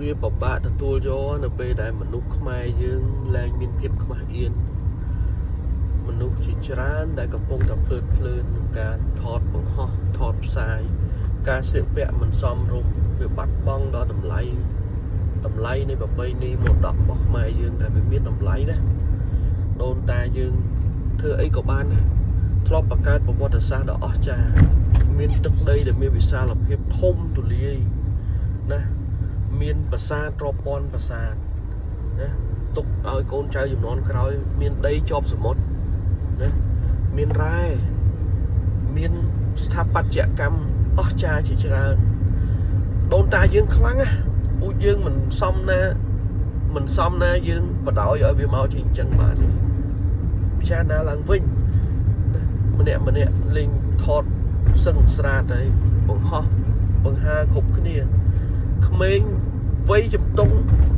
វាពិបាកទទួលយកនៅពេលដែលមនុស្សខ្មែរយើងលែងមានភាពខ្មាស់អៀនមនុស្សជាច្រើនដែលកំពុងតែភ្លើតភ្លើនក្នុងការថតបង្ហោះថតផ្សាយការស្លៀកពាក់មិនសមរម្យវាបាត់បង់ដល់តម្លៃតម្លៃនៃប្រពៃណីមរតករបស់ខ្មែរយើងដែលវាមានតម្លៃណាស់ដូនតាយើងធ្វើអីក៏បានដែរធ្លាប់បង្កើតប្រវត្តិសាស្ត្រដ៏អស្ចារ្យមានទឹកដីដែលមានវិសាលភាពធំទូលាយណា មានប្រាសាទរាប់ពាន់ប្រាសាទណាទុកឲ្យកូនចៅជំនាន់ក្រោយ មានដីជាប់សមុទ្រណាមានរ៉ែមានស្ថាបត្យកម្មអស្ចារ្យជាច្រើនដូនតាយើងខ្លាំងណាស់ពូជយើងមិនសមណាមិនសមណាយើងបដ ாய் ឲ្យវាមកជាអញ្ចឹងបានទេពិចារណាឡើងវិញណាម្នាក់ម្នាក់លេងថតសឹងស្រាតហើយបង្ហោះបង្ហាគ្រប់គ្នា ក្មេងវ័យជំទង់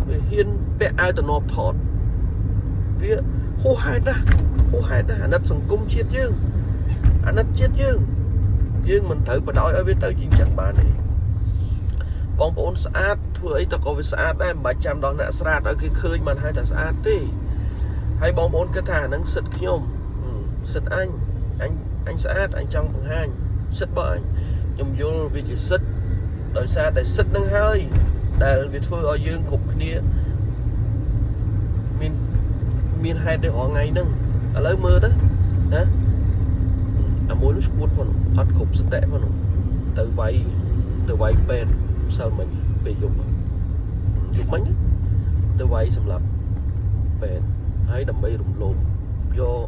វាហ៊ានពាក់អាវតំណបថតវាហួសហេតុណាស់ហួសហេតុណាស់អាណិតសង្គមជាតិយើងអាណិតជាតិយើងយើងមិនត្រូវបដ ாய் ឲ្យវាទៅជាអញ្ចឹងបានទេបងប្អូនស្អាតធ្វើអីទៅក៏វាស្អាតដែរមិនបាច់ចាំដល់អ្នកស្រាតឲ្យគេឃើញមិនហើយតែស្អាតទេហើយបងប្អូនគិតថាអាហ្នឹងសិទ្ធខ្ញុំសិទ្ធអញអញអញស្អាតអញចង់បង្ហាញសិទ្ធរបស់អញខ្ញុំយល់វាជាសិទ្ធដោយសារតែសិទ្ធនឹងហើយដែលវាធ្វើឲ្យយើងគ្រប់គ្នាមានមានហេតុទេរាល់ថ្ងៃហ្នឹងឥឡូវមើលទៅណាអាមួយនោះស្គួតផងអត់គ្រប់សតិផងទៅវាយទៅវាយពេទ្យម្សិលមិញពេលយប់យប់មិញទៅវាយសម្រាប់ពេទ្យហើយដើម្បីរំលោភយក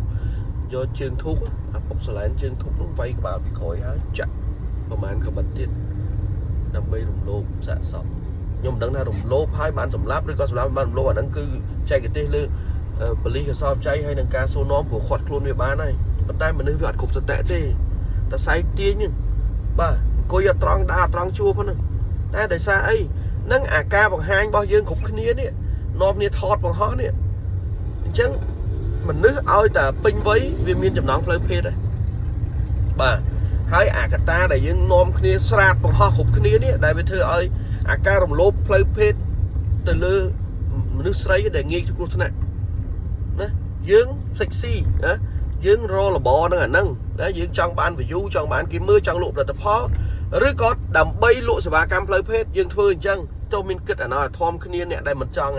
យកជើងធូបអាពុកសឡែនជើងធូបនោះវាយក្បាលពីក្រោយហើយចាក់ប្រហែលកបិតទៀត ដើម្បីរំលោភសាកសពខ្ញុំមិនដឹងថារំលោភហើយបានសម្លាប់ឬក៏សម្លាប់បានរំលោភអាហ្នឹងគឺចែកទេសលើបលិសកសោបចៃហើយនឹងការសួរនាំព្រោះខាត់ខ្លួនវាបានហើយប៉ុន្តែមនុស្សវាអត់គ្រប់សតិទេតែសែកទាញហ្នឹងបាទអង្គុយអត់ត្រង់ដើរអត់ត្រង់ជួបហ្នឹងតែដោយសារអីនឹងអាការបង្ហាញរបស់យើងគ្រប់គ្នានេះនាំគ្នាថតបង្ហោះនេះអញ្ចឹងមនុស្សឲ្យតែពេញវ័យវាមានចំណងផ្លូវភេទដែរបាទហើយអាកតាដែលយើងនាំគ្នាស្រាតបង្ហោះគ្រប់គ្នានេះដែលវាធ្វើឲ្យអាការរំលោភផ្លូវភេទទៅលើមនុស្សស្រីដែលងាយគ្រោះថ្នាក់ណាយើងសិចស៊ីណាយើងរលបនឹងអាហ្នឹងណាយើងចង់បាន view ចង់បានគេមើលចង់លក់ផលិតផលឬក៏ដើម្បីលក់សេវាកម្មផ្លូវភេទយើងធ្វើអញ្ចឹងចូលមានគិតអាណោអាធំគ្នាអ្នកដែលមិនចង់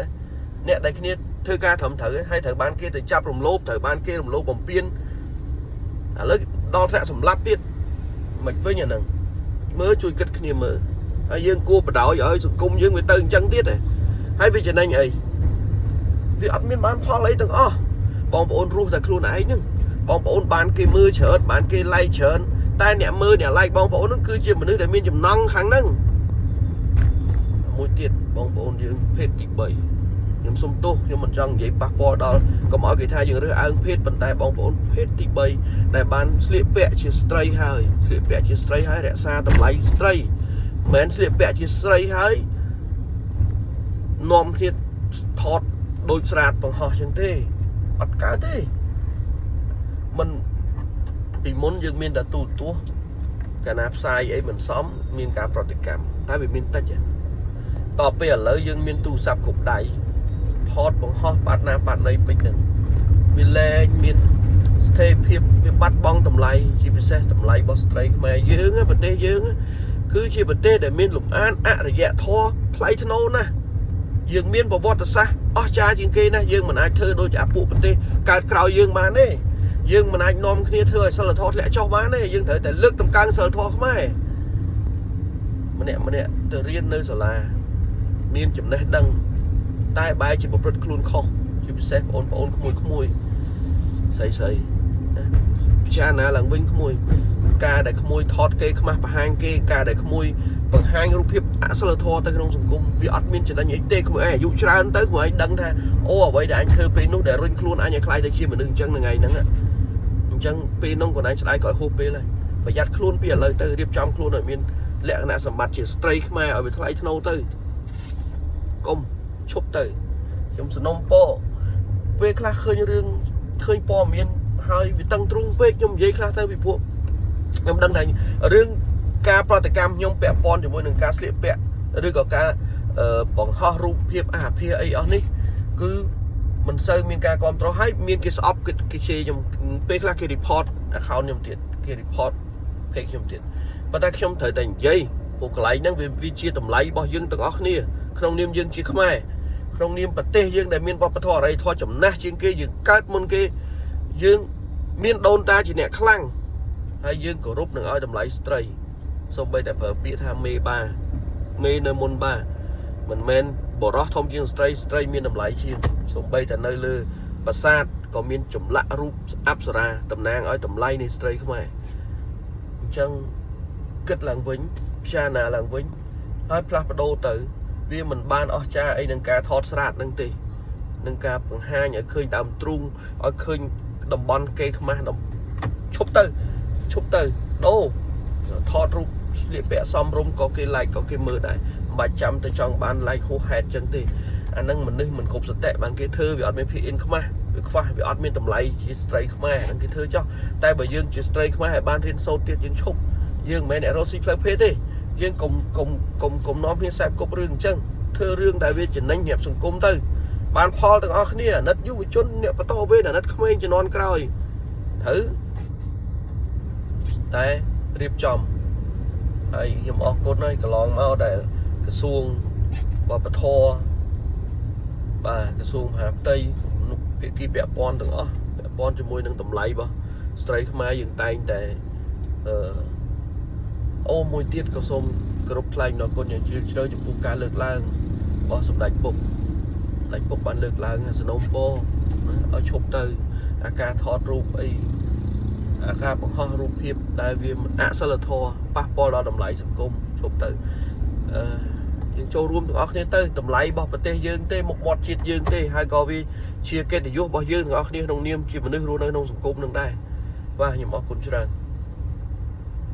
អ្នកដែលគ្នាធ្វើការត្រឹមត្រូវហើយត្រូវបានគេទៅចាប់រំលោភត្រូវបានគេរំលោភបំពានឥឡូវដល់ថ្នាក់សម្លាប់ទៀតមិនវិញអាហ្នឹងមើលជួយគិតគ្នាមើលហើយយើងគួរបដ ாய் ឲ្យសង្គមយើងវាទៅអញ្ចឹងទៀតហ៎ហើយវាចំណេញអីវាអត់មានបានផលអីទាំងអស់បងប្អូនរស់តែខ្លួនឯងហ្នឹងបងប្អូនបានគេមើលច្រើនបានគេ like ច្រើនតែអ្នកមើលអ្នក like បងប្អូនហ្នឹងគឺជាមនុស្សដែលមានចំណង់ខាងហ្នឹងមួយទៀតបងប្អូនយើងភេទទី3ខ្ញុំសុំទោសខ្ញុំមិនចង់និយាយប៉ះពាល់ដល់កុំឲ្យគេថាយើងរើសអើងភេទប៉ុន្តែបងប្អូនភេទទី3ដែលបានស្លៀកពាក់ជាស្ត្រីហើយស្លៀកពាក់ជាស្ត្រីហើយរក្សាតម្លៃស្ត្រីមិនមែនស្លៀកពាក់ជាស្រីហើយនាំគ្នាថតដូចស្រាតបង្ហោះចឹងទេអត់កើតទេមិនពីមុនយើងមានតែទូរទស្សន៍កាលណាផ្សាយអីមិនសមមានការប្រតិកម្មតែវាមានតិចតទៅពេលឥឡូវយើងមានទូរស័ព្ទគ្រប់ដៃថតបង្ហោះបាត់ណាបាត់ណីពេញហ្នឹងវាលែងមានស្ថិរភាពវាបាត់បង់តម្លៃជាពិសេសតម្លៃរបស់ស្ត្រីខ្មែរយើងប្រទេសយើងគឺជាប្រទេសដែលមានលំអានអរិយធម៌ថ្លៃថ្នូរណាស់យើងមានប្រវត្តិសាស្ត្រអស្ចារ្យជាងគេណាស់យើងមិនអាចធ្វើដូចអាពួកប្រទេសកើតក្រោយយើងបានទេយើងមិនអាចនាំគ្នាធ្វើឲ្យសិលធម៌ធ្លាក់ចុះបានទេយើងត្រូវតែលើកតម្កើងសិលធម៌ខ្មែរម្នាក់ម្នាក់ទៅរៀននៅសាលាមានចំណេះដឹងតែបែរជាប្រព្រឹត្តខ្លួនខុសជាពិសេសបងប្អូនក្មួយក្មួយស្រីស្រីណាពិចារណាឡើងវិញក្មួយការដែលក្មួយថតគេខ្មាស់បង្ហាញគេការដែលក្មួយបង្ហាញរូបភាពអសិលធម៌ទៅក្នុងសង្គមវាអត់មានចំណេញអីទេក្មួយឯងអាយុច្រើនទៅក្មួយឯងដឹងថាអូអ្វីដែលអញធ្វើពេលនោះដែលរុញខ្លួនអញឲ្យខ្លាយទៅជាមនុស្សអញ្ចឹងថ្ងៃហ្នឹងអញ្ចឹងពេលនោះខ្លួនឯងស្ដាយក៏ឲ្យហួសពេលហើយប្រយ័ត្នខ្លួនពីឥឡូវទៅរៀបចំខ្លួនឲ្យមានលក្ខណៈសម្បត្តិជាស្ត្រីខ្មែរឲ្យវាថ្លៃថ្នូរទៅកុំឈប់ទៅខ្ញុំសនំពោពេលខ្លះឃើញរឿងឃើញព័ត៌មានហើយវាតឹងទ្រូងពេកខ្ញុំនិយាយខ្លះទៅពីពួកខ្ញុំដឹងថារឿងការប្រតិកម្មខ្ញុំពាក់ព័ន្ធជាមួយនឹងការស្លៀកពាក់ឬក៏ការ បង្ហោះរូបភាពអាភាអីអស់នេះគឺមិនសូវមានការគ្រប់គ្រងហើយមានគេស្អប់គេគេជេរខ្ញុំពេលខ្លះគេ report account ខ្ញុំទៀតគេ report page ខ្ញុំទៀតប៉ុន្តែខ្ញុំត្រូវតែនិយាយព្រោះកន្លែងហ្នឹងវាវាជាតម្លៃរបស់យើងទាំងអស់គ្នាក្នុងនាមយើងជាខ្មែរក្នុងនាមប្រទេសយើងដែលមានវប្បធម៌អរិយធម៌ចំណាស់ជាងគេយើងកើតមុនគេយើងមានដូនតាជាអ្នកខ្លាំងហើយយើងគោរពនឹងឲ្យតម្លៃស្ត្រីសូម្បីតែប្រើពាក្យថាមេបាមេនៅមុនបាមិនមែនបរោះធំជាងស្ត្រីស្ត្រីមានតម្លៃជាងសូម្បីតែនៅលើប្រាសាទក៏មានចម្លាក់រូបអប្សរាតំណាងឲ្យតម្លៃនៃស្ត្រីខ្មែរអញ្ចឹងគិតឡើងវិញពិចារណាឡើងវិញហើយផ្លាស់ប្ដូរទៅវាមិនបានអស្ចារ្យអីនឹងការថតស្រាតនឹងទេនឹងការបង្ហាញឲ្យឃើញដើមទ្រូងឲ្យឃើញតំបន់គេខ្មាស់តំឈប់ទៅឈប់ទៅដូរថតរូបស្លៀកពាក់សមរម្យក៏គេ like ក៏គេមើលដែរមិនបាច់ចាំទៅចង់បាន like ហួសហេតុចឹងទេអាហ្នឹងមនុស្សមិនគ្រប់សតិបានគេធ្វើវាអត់មានភាពអៀនខ្មាស់វាខ្វះវាអត់មានតម្លៃជាស្ត្រីខ្មែរហ្នឹងគេធ្វើចោះតែបើយើងជាស្ត្រីខ្មែរហើយបានរៀនសូត្រទៀតយើងឈប់យើងមិនមែនអ្នករកស៊ីផ្លូវភេទទេយើងកុំកុំកុំកុំនាំគ្នាសែបគប់រឿងអញ្ចឹងធ្វើរឿងដែលវាចំណេញសម្រាប់សង្គមទៅបានផលទាំងអស់គ្នាអាណិតយុវជនអ្នកបន្តវេនអាណិតក្មេងជំនាន់ក្រោយត្រូវតែរៀបចំហើយខ្ញុំអរគុណហើយកន្លងមកដែលក្រសួងវប្បធម៌បាទក្រសួងមហាផ្ទៃនុភាគីពាក់ព័ន្ធទាំងអស់ពាក់ព័ន្ធជាមួយនឹងតម្លៃរបស់ស្ត្រីខ្មែរយើងតែងតែអឺអូមួយទៀតក៏សូមគោរពថ្លែងអំណរគុណយ៉ាងជ្រាលជ្រៅចំពោះការលើកឡើងរបស់សម្ដេចពុកសម្ដេចពុកបានលើកឡើងសំណូមពរឲ្យឈប់ទៅអាការថតរូបអីអាការបង្ហោះរូបភាពដែលវាមិនអសិលធម៌ប៉ះពាល់ដល់តម្លៃសង្គមឈប់ទៅអឺយើងចូលរួមទាំងអស់គ្នាទៅតម្លៃរបស់ប្រទេសយើងទេមុខមាត់ជាតិយើងទេហើយក៏វាជាកិត្តិយសរបស់យើងទាំងអស់គ្នាក្នុងនាមជាមនុស្សរស់នៅក្នុងសង្គមនឹងដែរបាទខ្ញុំអរគុណច្រើន។